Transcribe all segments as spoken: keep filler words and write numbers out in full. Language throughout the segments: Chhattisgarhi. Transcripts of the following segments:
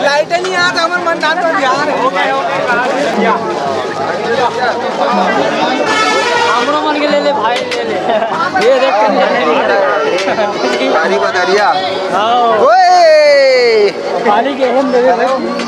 लाइट नहीं आता, हमर मन डाल पर ध्यान है। हमरो मन के ले ले भाई, ले ले। ये देख, कहीं जाने नहीं। तारी बदरिया। हाँ। ओए। पानी के हम देवे भाई।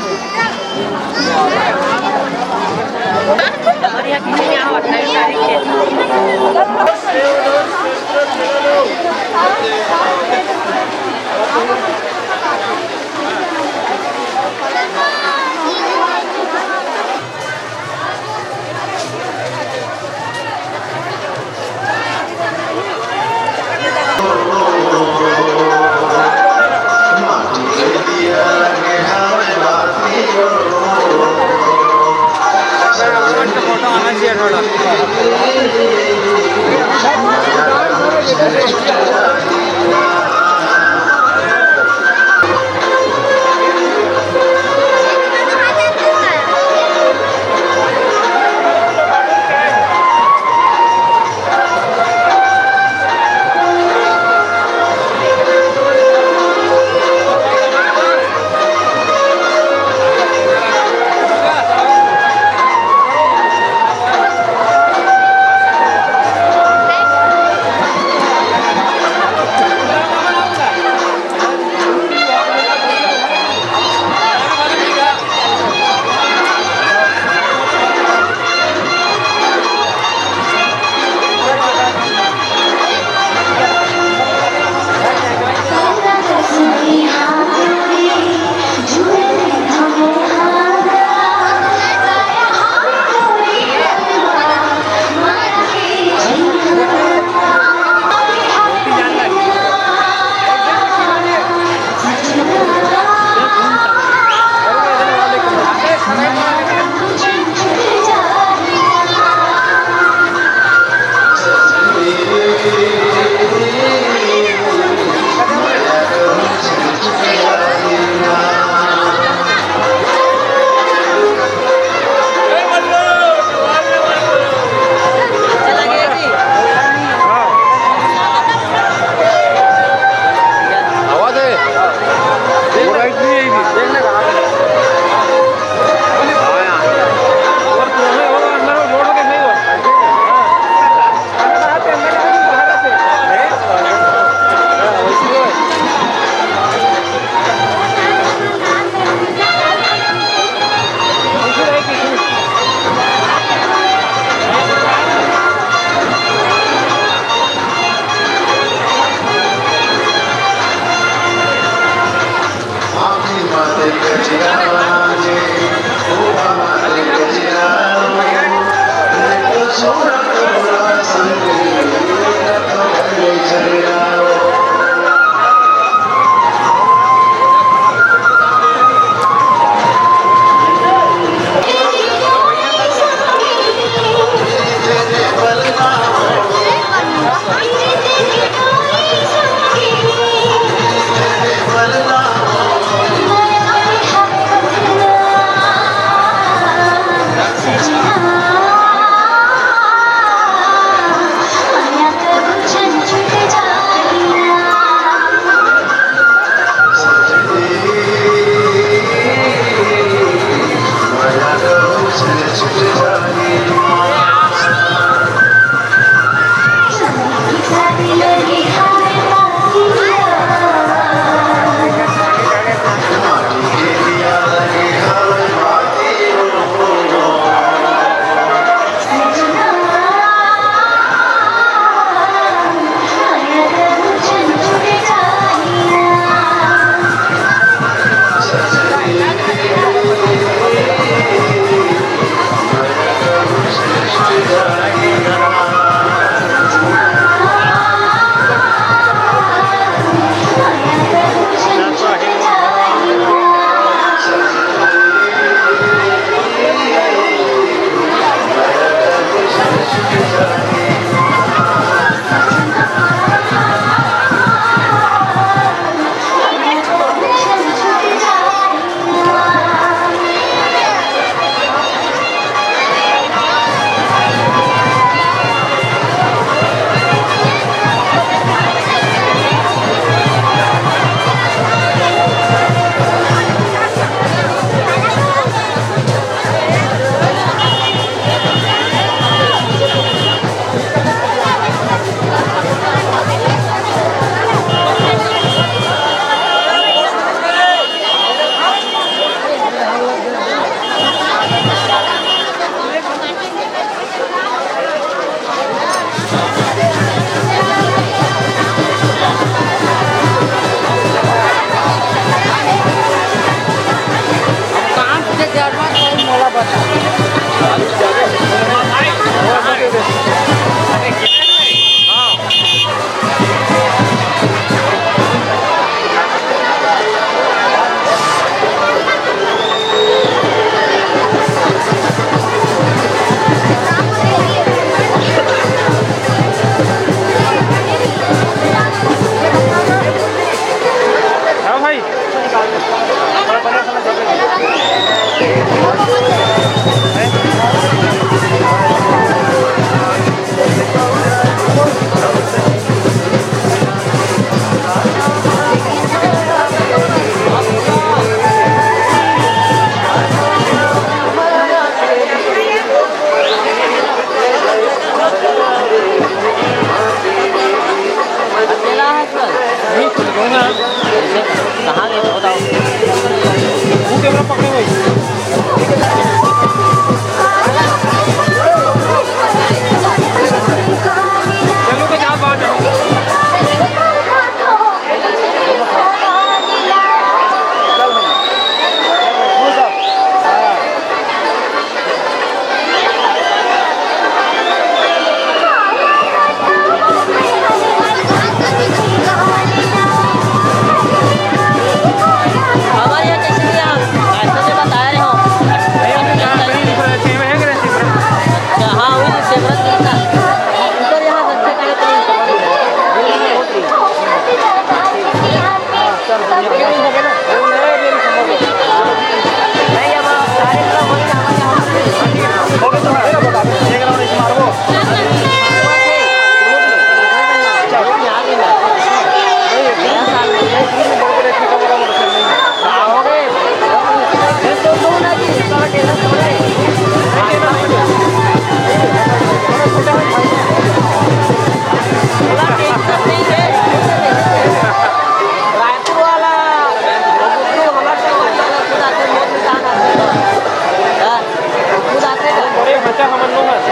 हमन लोग हन।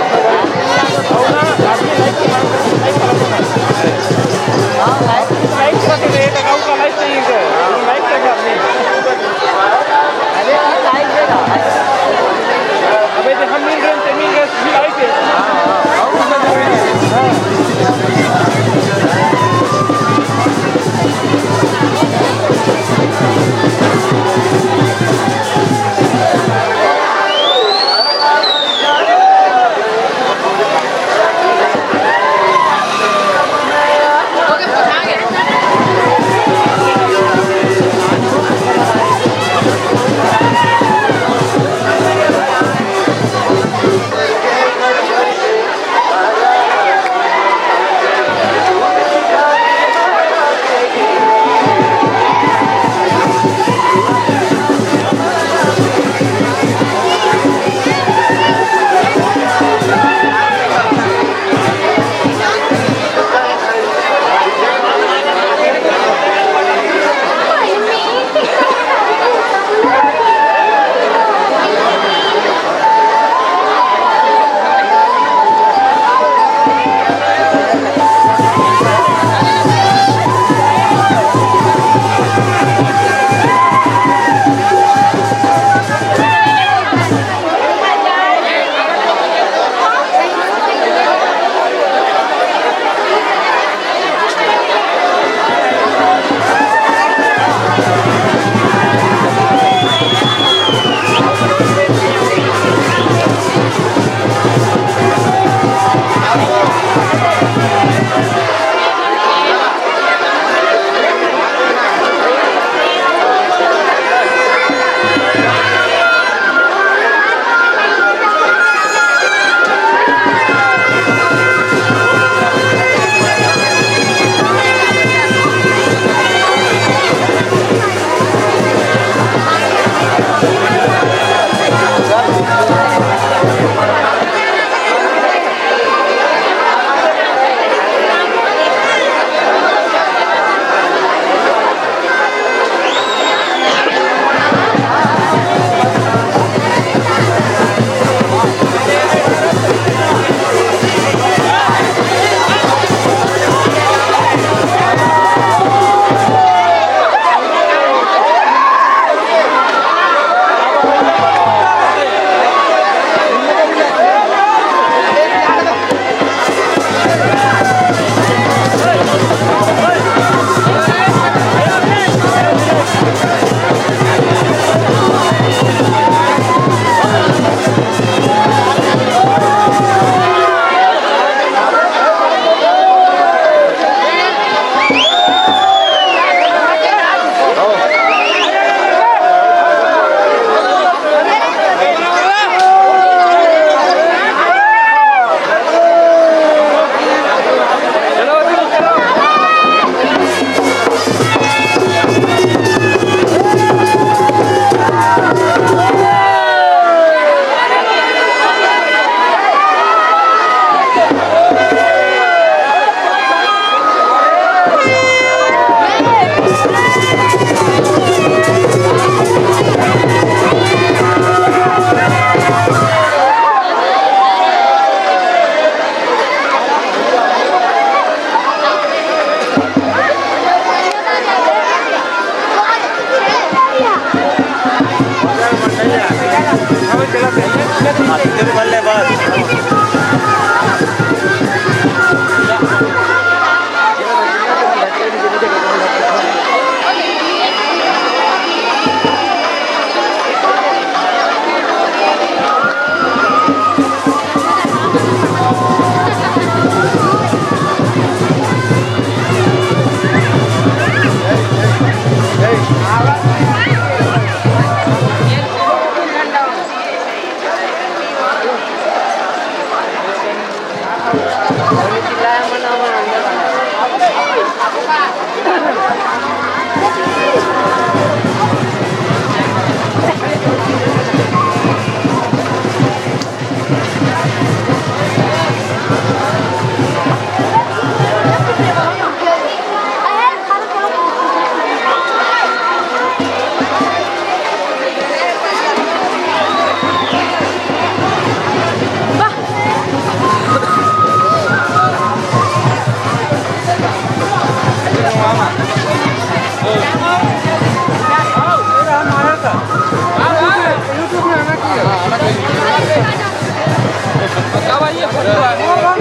अउ ना, आदमी लाइक के मांग रहे, लाइक वाला तो है। हाँ, लाइक। लाइक का तो रेट है, गाँव का लाइक चाहिए इनको। लाइक कर दे आदमी। अरे, हाँ, लाइक देगा। अबे, जो हम मिल रहे हैं, मिल रहे हैं, भी लाइक है। हाँ, हाँ, हाँ।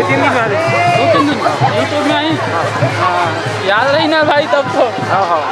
तीन दिन बाद। दो तीन दिन। YouTube में आई। हाँ, याद रही ना भाई तब तो। हाँ, हाँ।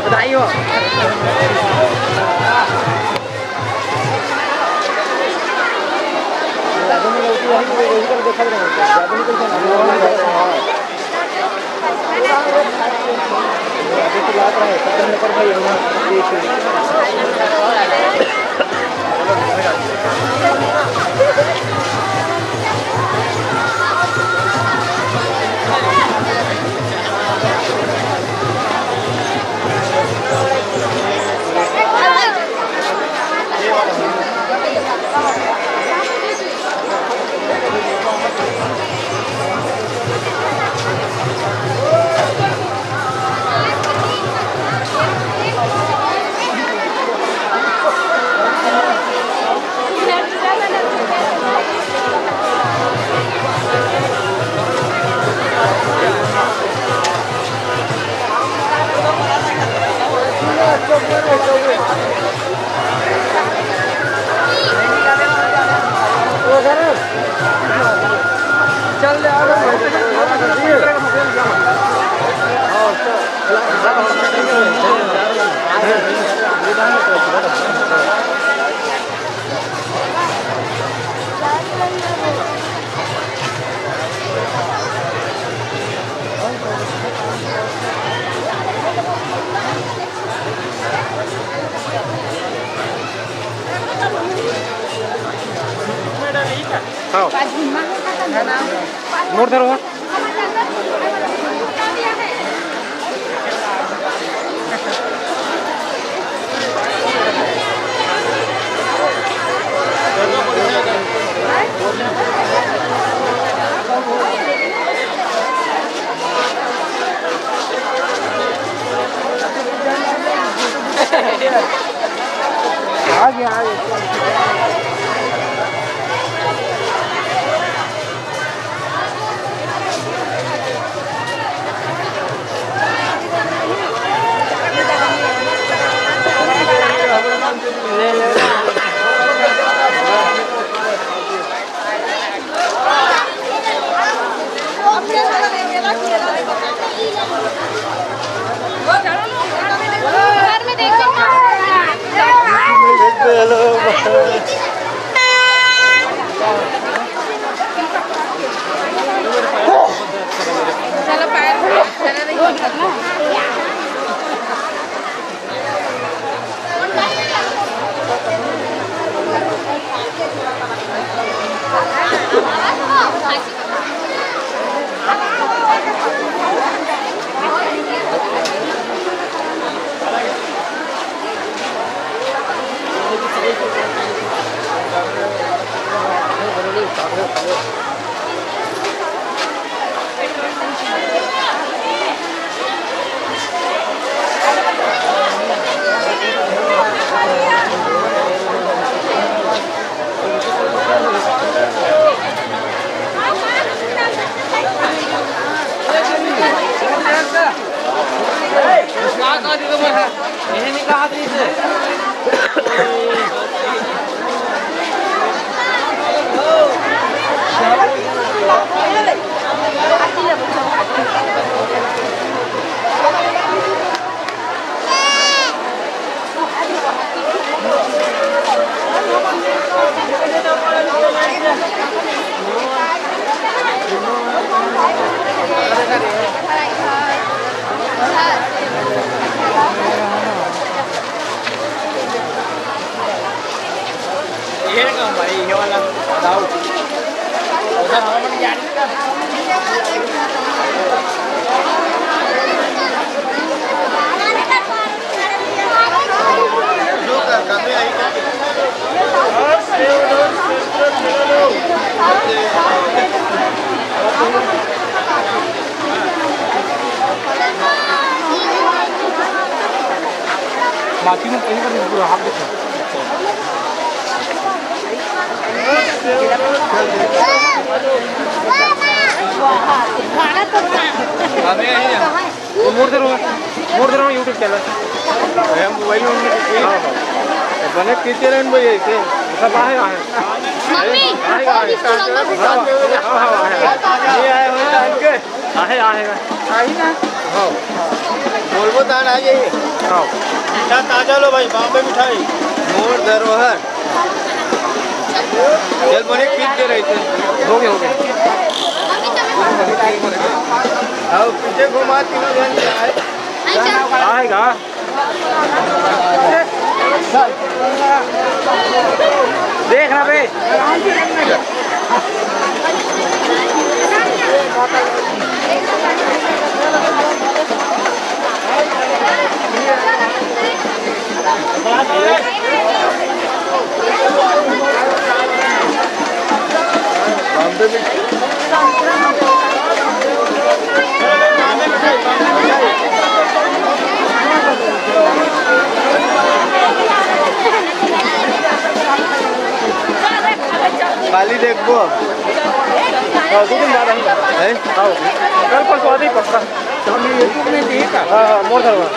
बधाई हो। हाँ। मोर धरो। आ गया, आ गया। माटी में कहीं पर पूरा हाथ दिखा। वो मोड़ दे रहा हूँ, मोड़ दे रहा हूँ YouTube चैनल। अरे हम मोबाइल में उनमें देखिए। हाँ, हाँ। तो बने खींचे रहन भैया इसे। सब आहे, आहे। मम्मी, आहे, आहे। हाँ, हाँ, हाँ, आहे। ये आए हुए टाइम के। आहे, आहे। आही ना। हाँ। बोलबो तान आ जाइए। हाँ। मीठा ताजा लो भाई, बॉम्बे मिठाई। मोर धरोहर। चल, बने खींच के रहिथे। हो गया, हो गया। आओ, पीछे घुमा, तीनों जन जाए। आएगा। देखना बे। खाली देखबो। हाँ, दो दिन बाद हम हैं? हाँ, कल परसों आते ही पक्का। तो हमने YouTube में देखा। हाँ, हाँ, मोर धरवा।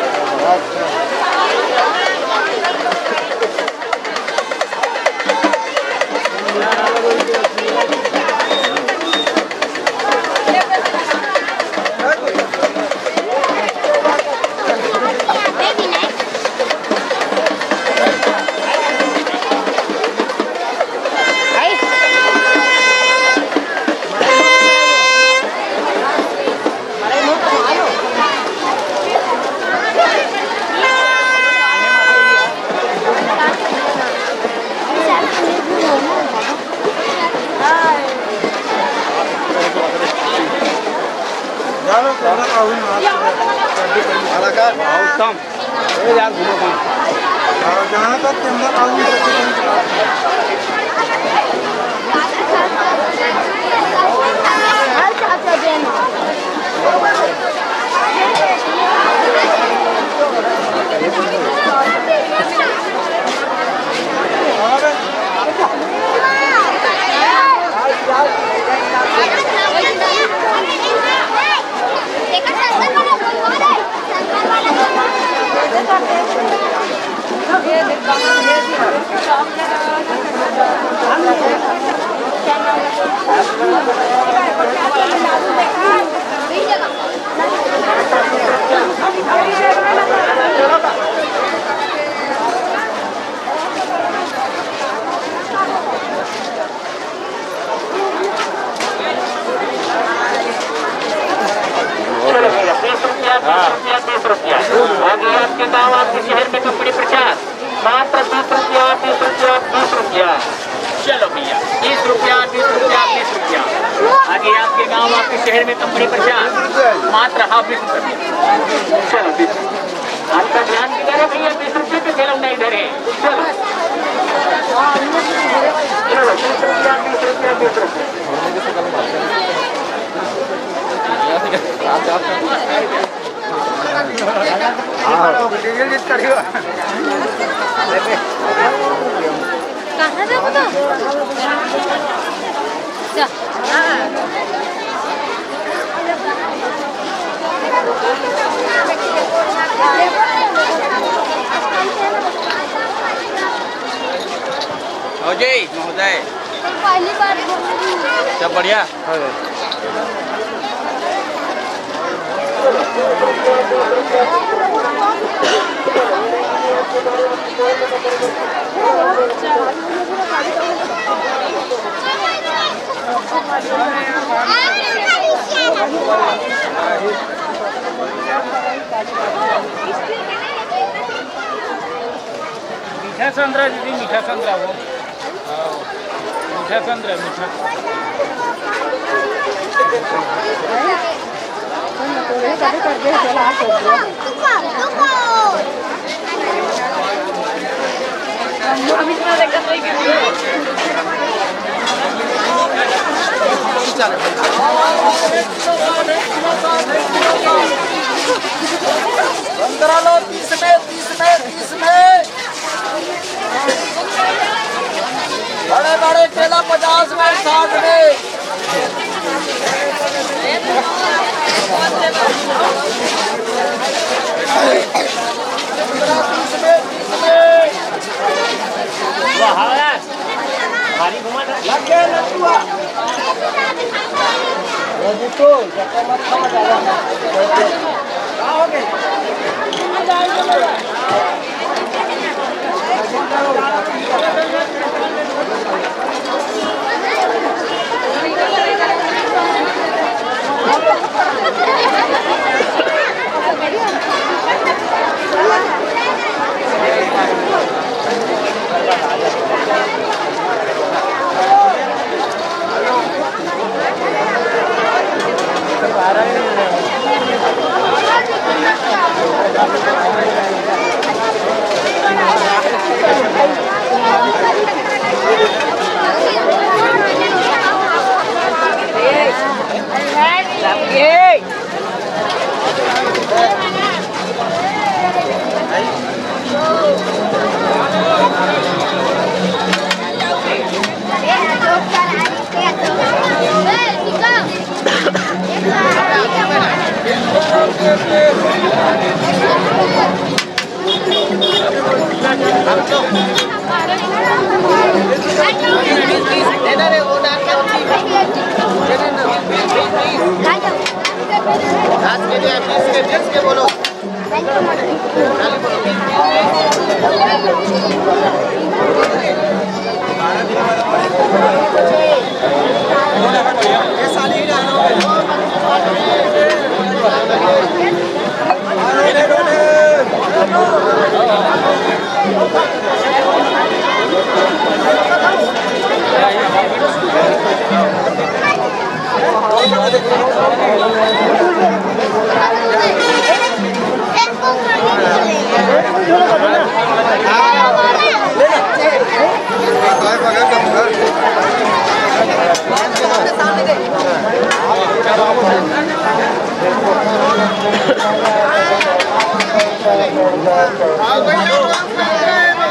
कलाकार, हाँ, उत्तम। ए यार, घूमो, घूमो। हाँ, जहाँ तक कैमरा काबू करके चलो भैया, बीस रुपया, बीस रुपया, बीस रुपया। आगे आपके गांव, आपके शहर में कंपनी प्रचार। मात्र बीस रुपया, बीस रुपया, बीस रुपया। चलो भैया, बीस रुपया, बीस रुपया, बीस रुपया। आगे आपके गांव, आपके शहर में कंपनी प्रचार। मात्र, हाँ, बीस रुपया। चलो, बीस। आपका ध्यान किधर है भैया? बीस रुपये पे खिलौना इधर है। चलो। चलो, बीस रुपया, बीस रुपया, बीस रुपया। हाँ। कहाँ जाबो तो? जा। अजय महोदय। पहली बार बोल रही हूँ। सब बढ़िया? मीठा संतरा दीदी, मीठा संतरा वो। हाँ, मीठा संतरा, मीठा। संतरा लो तीस में, तीस में, तीस में।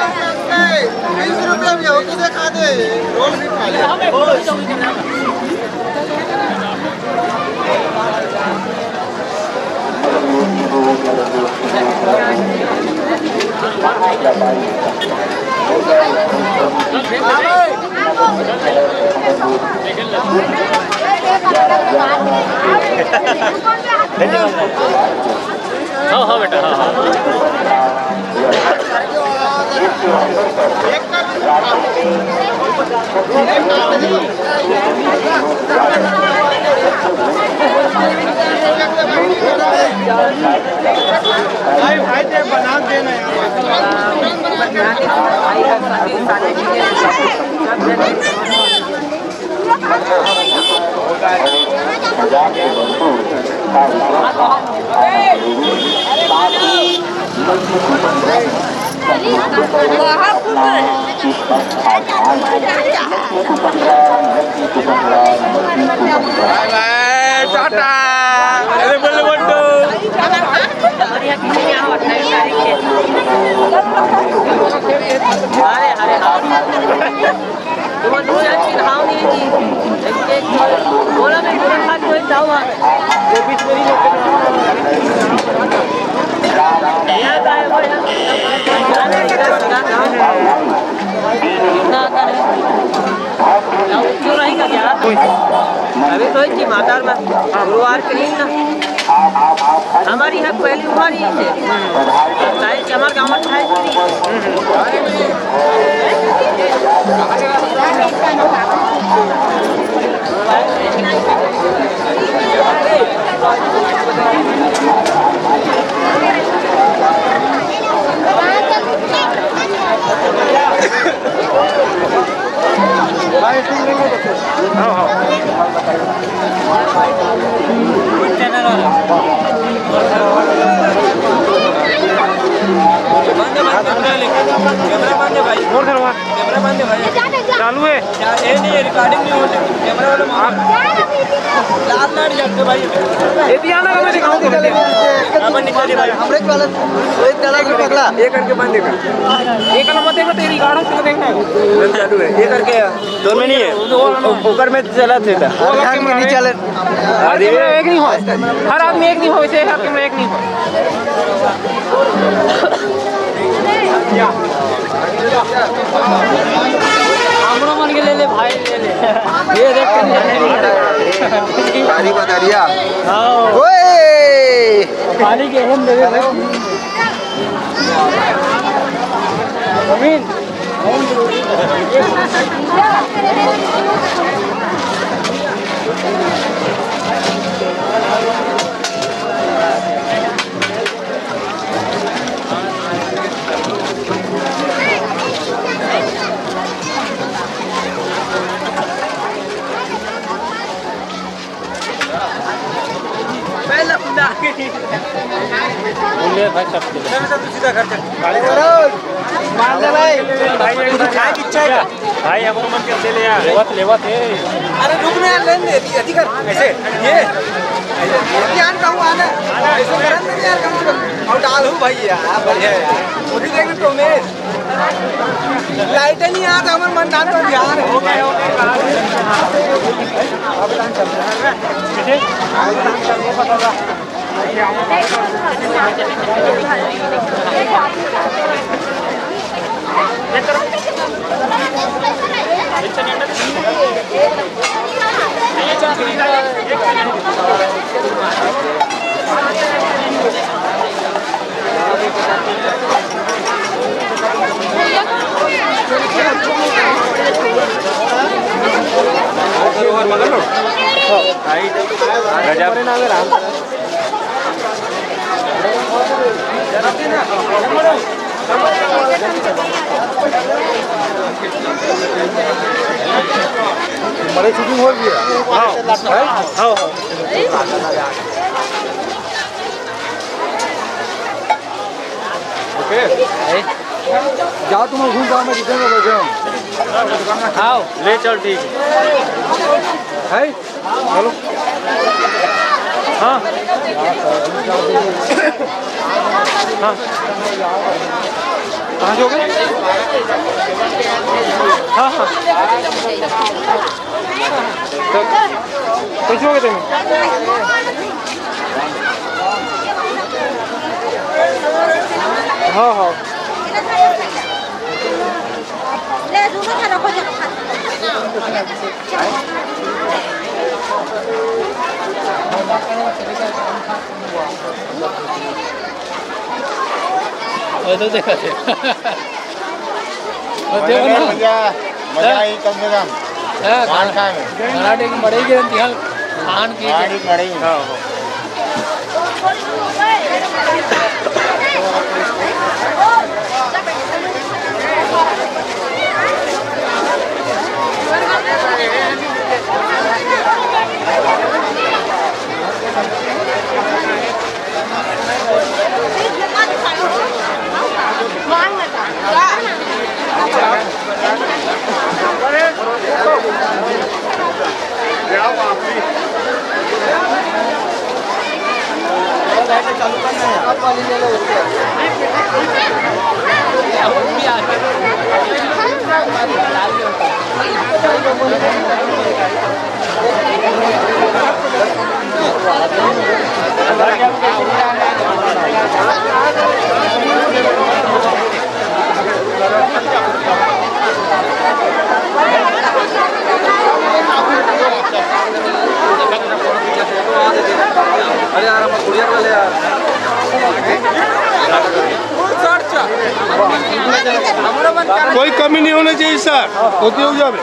बीस रुपया में हो तो दिखा दे, रोल भी खा ले। हाँ, हाँ बेटा, हाँ, हाँ। बाय बाय, टाटा। अरे बोल बंटू। अरे, अरे, हाँ। तुम दो यार चिन्हाव नहीं जी। एक, एक, बोला मैं पूरा खा के जाऊँ। अभी तो एक मातार में गुरुवार के दिन ना, हमारी यहाँ पहली उम्र ही है, चाहे चमर गाँव में खाए चालू है। ये नहीं है, रिकॉर्डिंग नहीं होती, कैमरा वाला मामा। लाल लाल जलते भाई। ये दिया ना, मैं दिखाऊं तुमको। अपन निकल भाई। हमरे वाला, एक वाला भी पकड़ा। ये करके बंद कर। ये करना मत देखो, तेरी गाड़ों से देखना है। चालू है, ये करके। दो में नहीं है। वो वाला ऊपर में चला थे। वो अलग कैमरा है। चले। हर कैमरा एक नहीं हो। हर आदमी एक नहीं हो, इसे हर कैमरा एक नहीं हो। हमरो मन के ले ले भाई, ले ले। ये देख, कहीं जाने नहीं। तारी बदरिया। हाँ। ओए। पानी के हम दे दे भाई। अमीन। पहला बुला। बोले भाई, सब चले। चल, चल, तू सीधा घर चल। भाई, बोलो। मान ले भाई। भाई, एक बार क्या इच्छा है? भाई, हमरो मन के ले ले यार। लेवत, लेवत है। अरे, रुक ना यार, लेने दे, अति कर, ऐसे, ये। ये यार, कहूँ आना। ऐसे करन दे यार, कम से कम। और डाल हूँ भाई यार, बढ़िया यार। वो भी देख तो मैं। लाइट नहीं आता, हमर मन डाल पर ध्यान है। हमारे शूटिंग हो गया। हाँ। हाँ, हाँ। ओके। जाओ, तुम घूम जाओ, मैं किचन में बैठे हूँ। आओ। ले चल, ठीक है। है? चलो। हाँ। हाँ। कहाँ से हो गए? हाँ, हाँ। तो कैसे हो गए तुम? हाँ, हाँ। ले, दोनों का रखो, जब खा। वो तो देखा थे। वो देखो ना। मजा, मजा आई कम से कम। हाँ, खान खाए में। खाना ठीक, मड़ई के दिया, खान की। खान ठीक, मड़ई। हाँ, हाँ। अरे यार, हम गुड़िया को ले यार। कोई कमी नहीं होना चाहिए सर, होती हो जावे।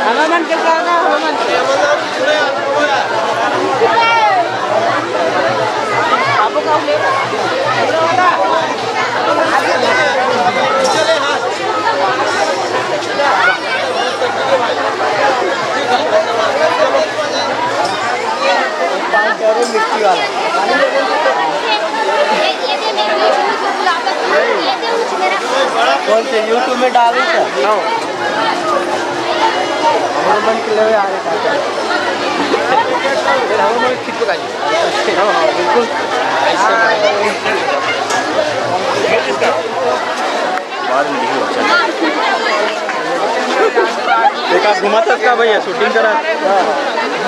हनुमान के साथ ना, हनुमान। आपको का ले? पाँच करोड़ मिट्टी वाला। कौन से YouTube में डाले थे? हाँ। हनुमान के लेवे आ रहे थे। हनुमान खींच के डालिए। हाँ, हाँ, बिल्कुल। ऐसे। देखा, घुमाता का भैया, शूटिंग करा।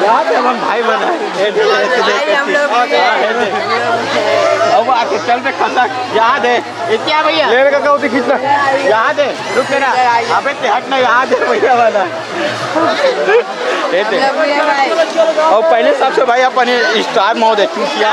याद है, हम भाई बना। ए, देख, देख, देख, देख। हाँ, है, देख। अब आके चल पे खतक, याद है। ये क्या भैया? ले रे काका, उसे खींचना। याद है, रुक तेरा। अबे ते हट ना, याद है भैया वाला। ये देख। और पहले सबसे भाई अपन ये स्टार महोदय चूतिया।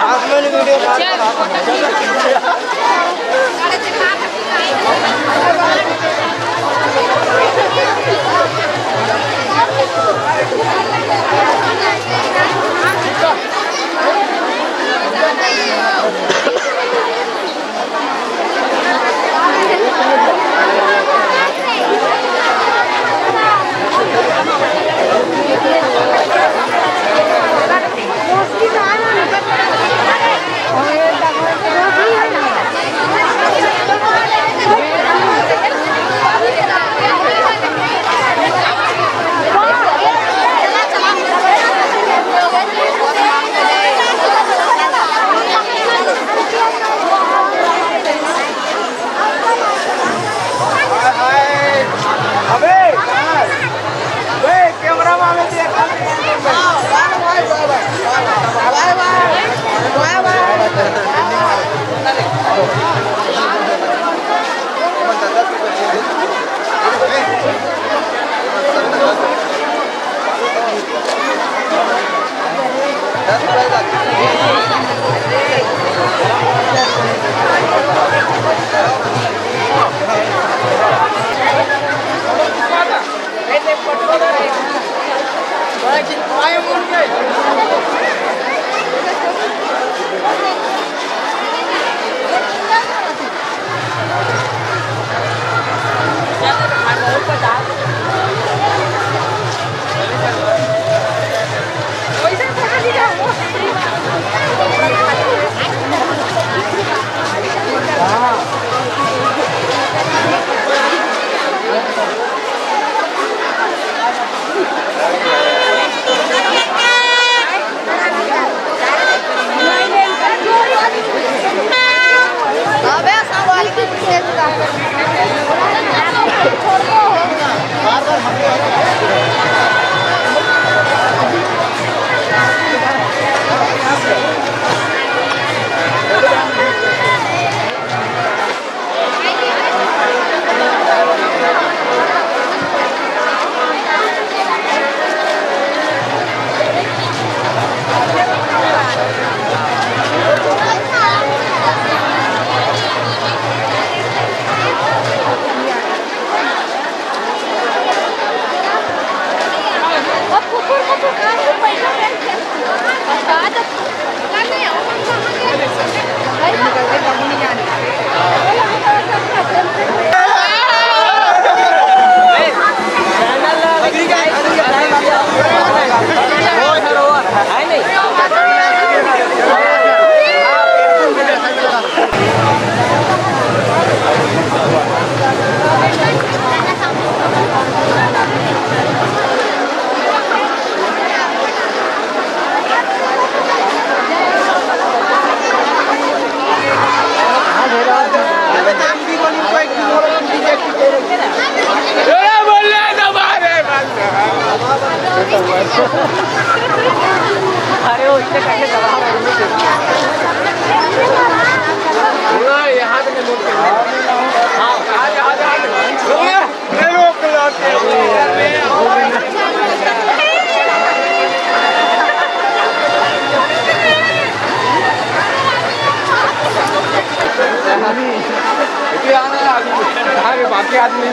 इतने आने आदमी, यहाँ के बाकी आदमी।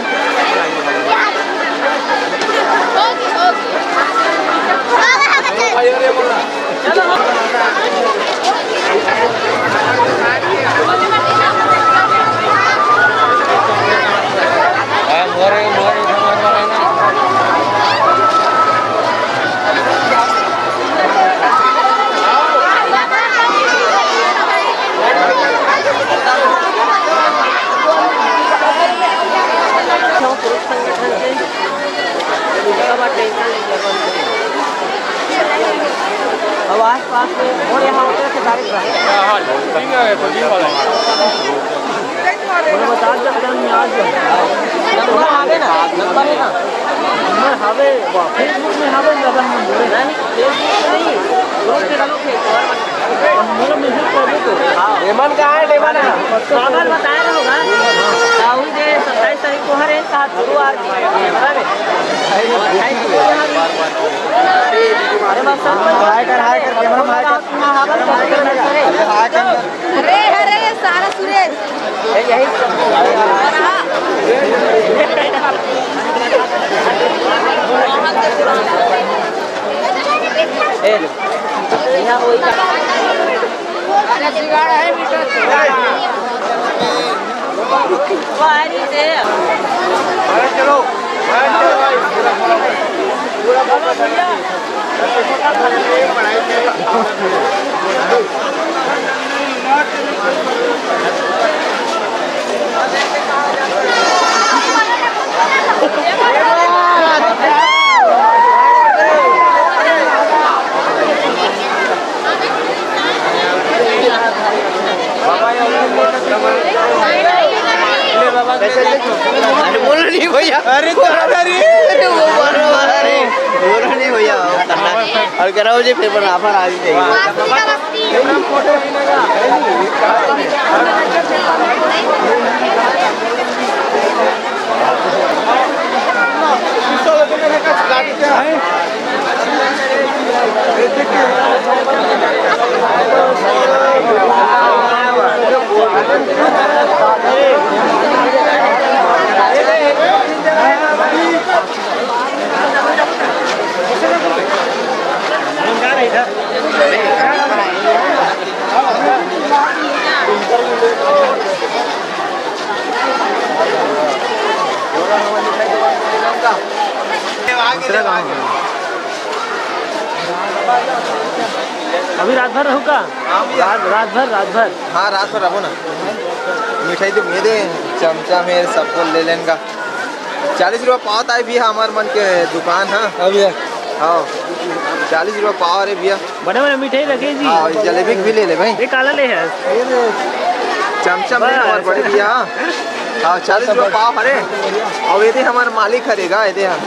अब आसपास में और यहाँ होते थे डायरेक्ट। हाँ, हाँ, ठीक है, तो ठीक वाला है। बोलो, बता दो, क्या नहीं आज है? नंबर आ गए ना, नंबर है ना? नंबर हवे, Facebook में हवे, दादा, हम बोले। नहीं, Facebook में नहीं, रोज के डालो, Facebook। हम बोलो, मैसेज कर दो तो। हाँ। डेमन कहाँ है, डेमन? पागल बताया ना होगा। राहुल जी, सत्ताईस तारीख को हर एक साथ शुरू आ रही है। अरे बस, हाय कर, हाय कर, कैमरा में हाय कर। हाय कर। अरे, अरे, सारा सुरेश। यही। ए, यहाँ कोई का अरे बोलो नहीं भैया। अरे तो अरे, अरे वो बोलो, अरे बोलो नहीं भैया। और कराओ जी, फिर बराबर आ ही जाएगी। दूसरा गाँव है। अभी रात भर रहू का? हाँ भैया। रात, रात भर, रात भर। हाँ, रात भर रहो ना। मिठाई तो दे, चमचम है, सबको ले लेन का। चालीस रुपया पाव ताई भी हमार मन के दुकान है। हाँ भैया। हाँ, चालीस रुपया पाव रे भैया। बड़े बड़े मिठाई रखे जी। हाँ, जलेबी भी ले ले भाई। ये काला ले है। चमचम भी बस। हमार बड़े भैया। हाँ, चालीस रुपया पाव हरे। और ये दे हमार मालिक हरे गा, ये दे हाँ।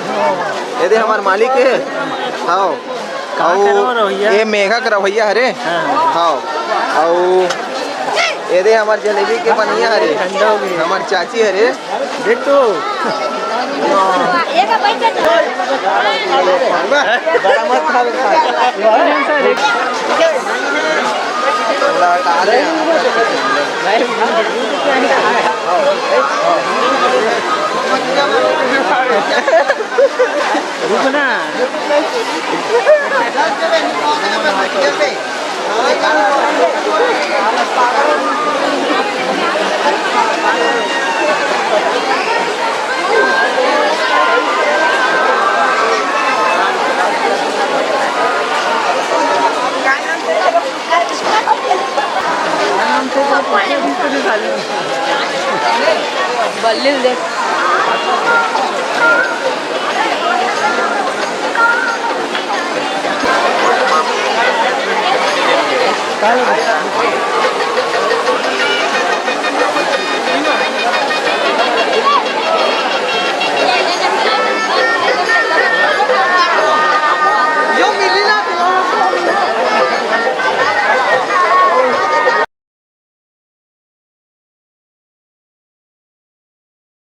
ये दे हमार मालिक है। हाँ। का अउ करवा रवैया? ये मेघा के रवैया हरे। हाँ। हाँ। अउ ये दे हमार जलेबी के बनैया हरे। ठंडा हो गई। हमार चाची हरे। देख तो। बड़ा मत खा बेटा। थोड़ा हटा दे। रुक ना। बल्लिल देख।